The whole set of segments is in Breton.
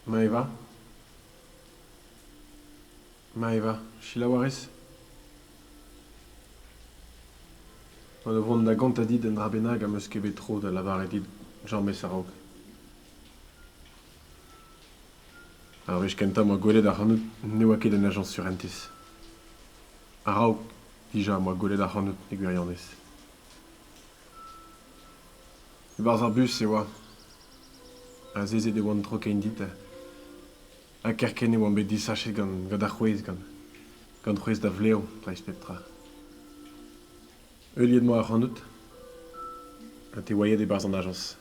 Maeva Maeva, selaou a rez? Oan o vont da gontañ dit un dra bennak am eus ket bet tro da lavaret dit james a-raok. Ar wech kentañ 'm boa gwelet ac'hanout ne oa ket en ajañs surentez. A-raok dija 'm boa gwelet ac'hanout e gwirionez. E-barzh ar bus e oa. Azezet e oan tro-kein dit ha kerkent e oan bet disachet gant gant ar c'hwezh, gant gant c'hwezh da vlev dreist pep tra. Heuliet 'moa ac'hanout ha te oa aet e-barzh an ajañs.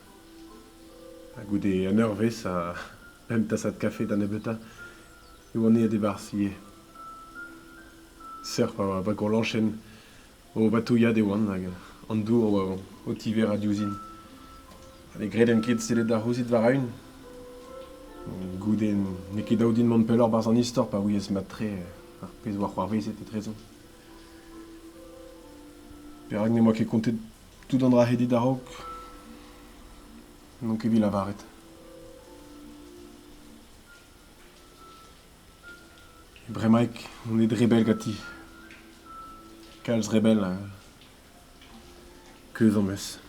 Ha goude un eurvezh ha pemp tasad kafe da nebeutañ e oan aet e-barzh ivez. Seurt pa oa ba gourlañchenn O batouilhat e oan hag an dour a oa o tiverañ diouzhin. Ha ne greden ket sellet ar c'houzit war-eeun. Goude n'eo ket dav din mont pelloc'h 'barzh an istor pa ouiez mat-tre ar pezh 'oa c'hoarvezet etrezomp. Perak n'em boa ket kontet tout an dra-se dit a-raok? N'on ket evit lavaret. Bremaik on aet re bell ganti. Kalz re bell ha keuz am eus.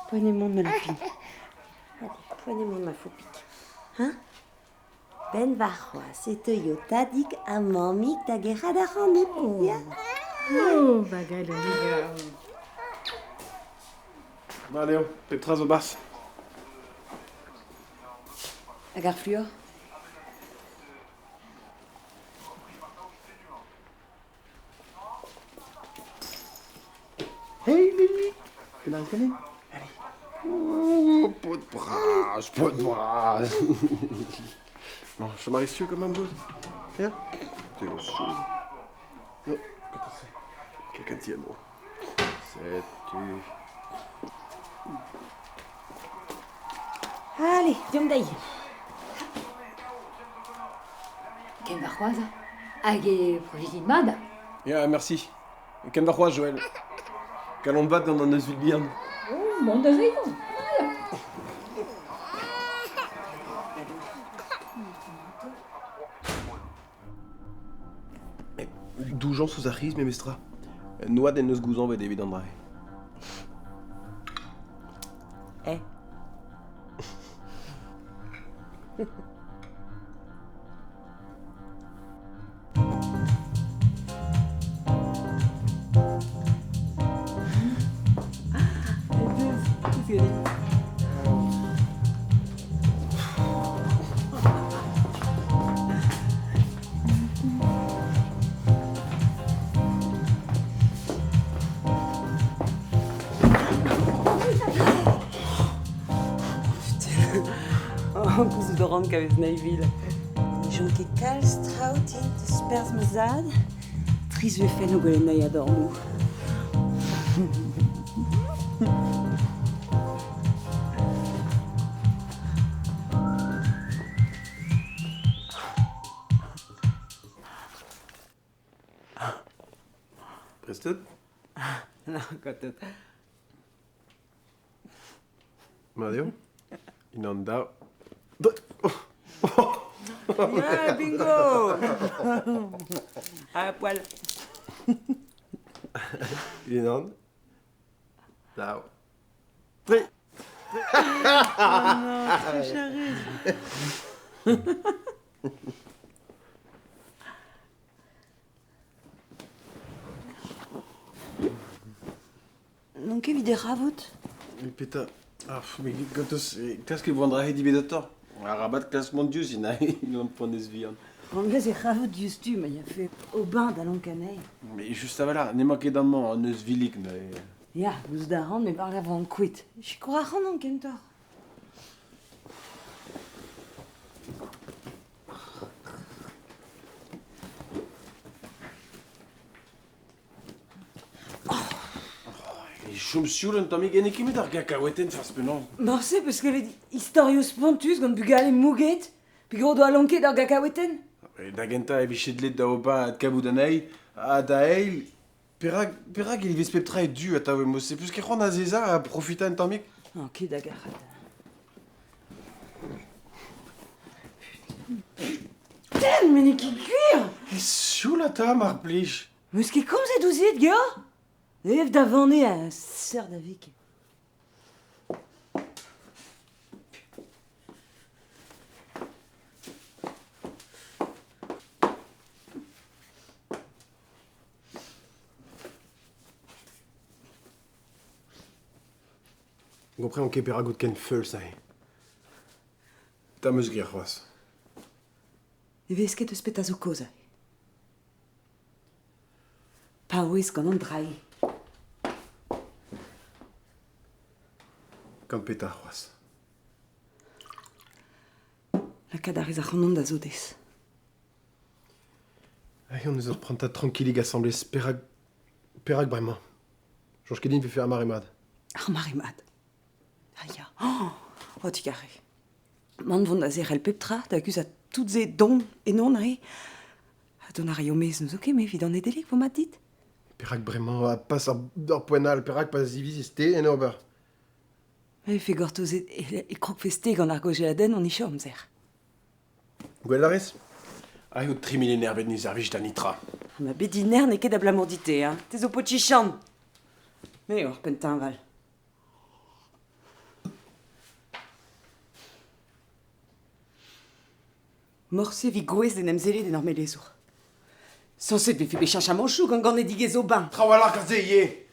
Poent eo mont ma lapin. Allez, poent eo mont ma foupig. Hein? Benn warc'hoazh e teuio tadig ha mammig da gerc'hat ac'hanout. Oh, Ya. oh va galon. Mat eo, pep tra zo 'barzh. Hag ar fluor? Hey Lili, penaos ganin? Allez. Oh, paotr bras, paotr bras. Bon, chom a rez-tu quand même, Bouz? Ya? T'es au chaud. Oh, Quelqu'un tient moi. Setu. Allez, deomp dezhi. Ken warc'hoazh hag e profitit mat. Ya, merci. Ken warc'hoazh, Joël. Kalon vat gant an euzhvil bihan. Oh, mont da vezañ. Doujañs ouzh ar c'hiz memestra. Noad en deus gouzañvet evit an dra-se. Eh. Gouzout a ran kavez Naivil. Ne chom ket kalz traoù din deus perzh ma zad. Trist 'vefen o gwelet anezhi a-dornoù. Prest out? Non, kontet. Mat eo? Unan daou. Yeah, bingo! À poil. Unan, daou, tri. Oh non, très charré. N'on ket evit he c'havout. Met petra Ah, met gantos klask e vo an dra-se diwezhatoc'h. Arabat klask mont diouzhin, lamponez vihan. Ran-vez he c'havout diouzhtu ma yafe ober da lonkañ anezhi. Mais just a-walc'h, n'emañ ket amañ an euzhvilig neuze. Ya, gouzout a ran, met war-lerc'h 'vo ankouaet. Sikour ac'hanon kentoc'h. E chom sioul un tammig n'eo ket met ar gakaouetenn forzh penaos. Morse 'peus klevet istorioù spontus gant bugale mouget peogwir o doa lonket ur gakaouetenn? Da gentañ e vije dleet da ober adkavout anezhi, ha da eil, perak, perak e vez pep tra e du atav e-mod-se? Peus ket c'hoant azezañ ha profitañ un tammig? Non, ket da gerc'hat. Putain, met n'eo ket gwir! E sioul ata, mar plij. Meus ket komzet ouzhit, Georg? Ev da vanne a seurt da vik. Gomprenan ket perak out ken feuls aze. Tamm eus graet c'hoazh. Ne vez ket eus petra zo kaoz aze. Paouez gant an dra-se. Gant petra c'hoazh? Lakaat a rez ac'hanon da sodez. Aze hon eus ur prantad trankilik asambles. Perak, perak bremañ? Soñj ket din 'vefe ar mare mat. Ar mare mat. Ah ya. Oh, oh digarez. Mont vont da zerc'hel pep tra, da guzhat tout se don ennon aze. Ha dont a raio maez n'ouzo ket, me evit an Nedeleg vo mat dit? Perak bremañ ha pas ur poent all? Perak pa zivizez-te en ober? Ma vefe gortozet e krogfes-te gant ar gaozeadenn on istor amzer. Gwell a rez? Aze out 3000 enervet ne servij da netra. Ma bediner n'eo ket abalamour dit-te, hein. Te zo paotr chichant. Me eo ar penn teñval. Morse vi gouest d'en em sellet en ur melezour. Sañset 'vefe bet cheñchamanchoù gant ganedigezh Aubin. Trawalc'h aze ivez.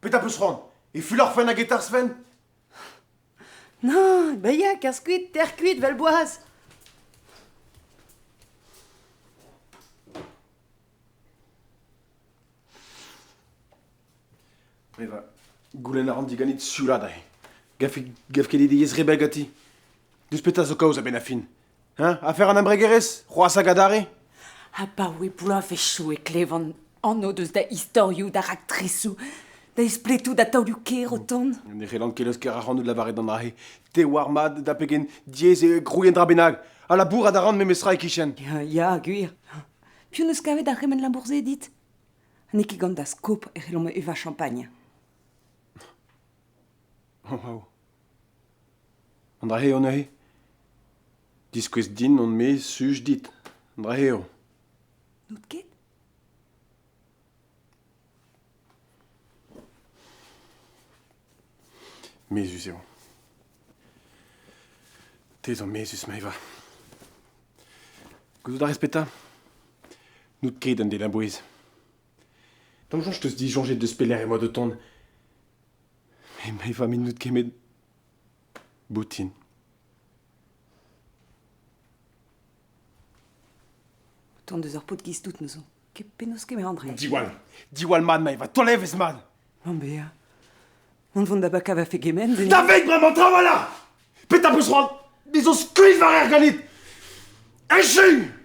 Petra 'peus c'hoant? E fulorfen hag e tarzhfen? Nann, ba ya, kerzh kuit, tec'h kuit, 'vel boaz. Eva, goulenn a ran diganit sioulaat aze. Gav gav ket dit re bell ganti. Deus petra zo kaoz a-benn ar fin? Hein? Afer an embregerezh? C'hoazh hag adarre? Abaoe bloavezhioù e klevan anv deus da istorioù, da raktresoù, da espletoù, da taolioù-kaer o tont. Ne c'hellan ket leuskel ac'hanout lavaret an dra-se. Te oar mat da pegen diaes eo krouiñ un dra bennak. Ha labourat a ran memestra e-kichen. Ya, ya, gwir. Piv 'neus kavet ar c'hement labour-se dit? N'eo ket gant da skop e c'hellomp evañ champagn. Oh, wow. An dra-se eo neuze? Diskouez din on-me suj dit. An dra-se eo. N'out ket? Mezhus eo. Te zo mezhus, Maeva. Gouzout a rez petra? N'out ket un den a-bouez. Tamm soñj 'teus disoñjet deus pelec'h emañ o tont. Mais Maeva, met n'out ket met boutin. O tont deus ur paotr giz tout neuze. Ket penaos kemer an dra. Diwall! Diwall mat, Maeva, taol evezh mat! Mamm bezañ. Mont vont da bakañ va fegement. Da veit bremañ trawalc'h! Petra 'peus c'hoant? Me zo skuizh war er ganit! Echu!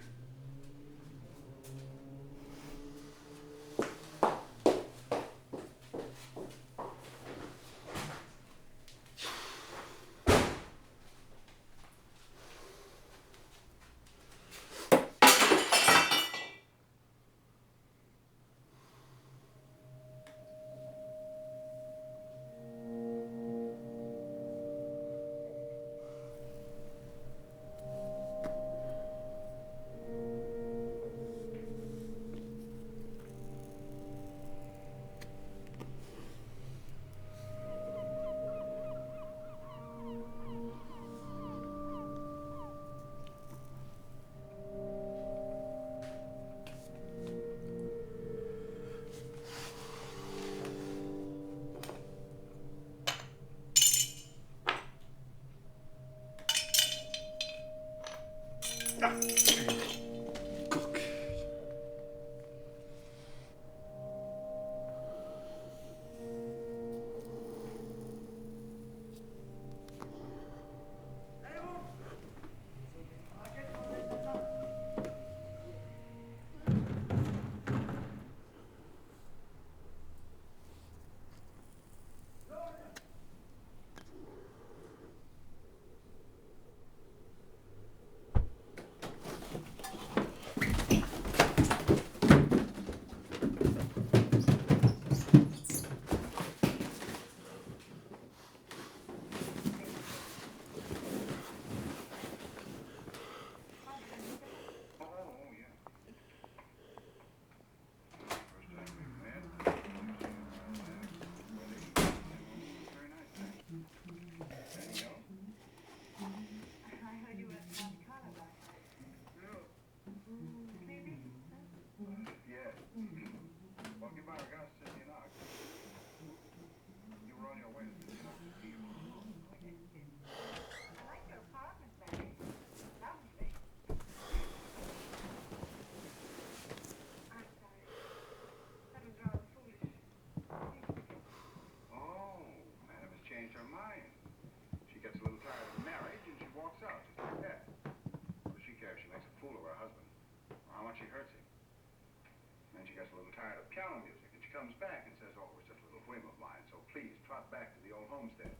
tired of piano music, and she comes back and says, oh, it was just a little whim of mine, so please trot back to the old homestead.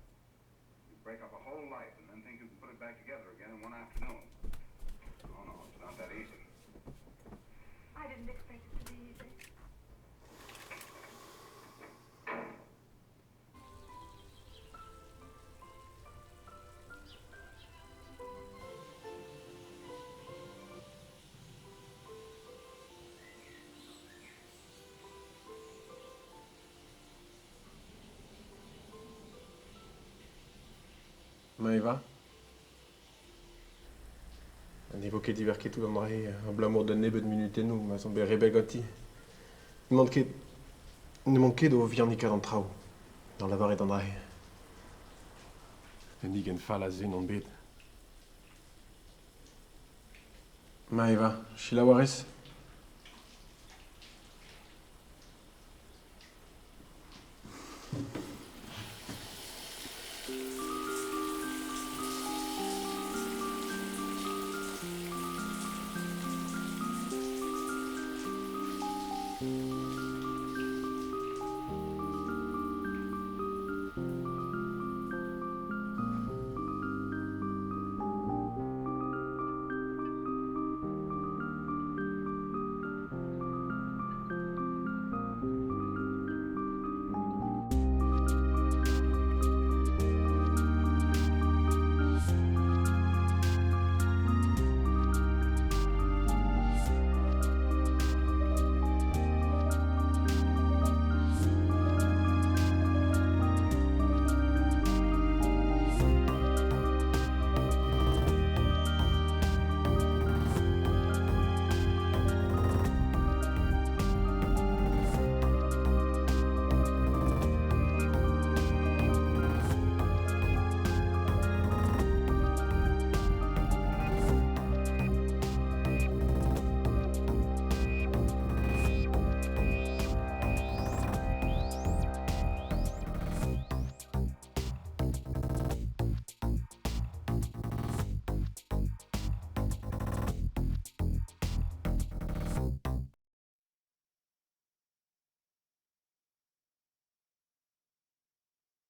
You break up a whole life and then think you can put it back together again in one afternoon. Oh, no, it's not that easy. I didn't expect it to be easy. Maeva Ha ne vo ket diverket tout an dra-se abalamour d'un nebeud munutennoù ma'z on bet re bell ganti. N'emaon ket n'emaon ket o vihanikaat an traoù d'an lavaret an dra-se. Un higenn fall a zen on bet. Maeva, selaou a rez?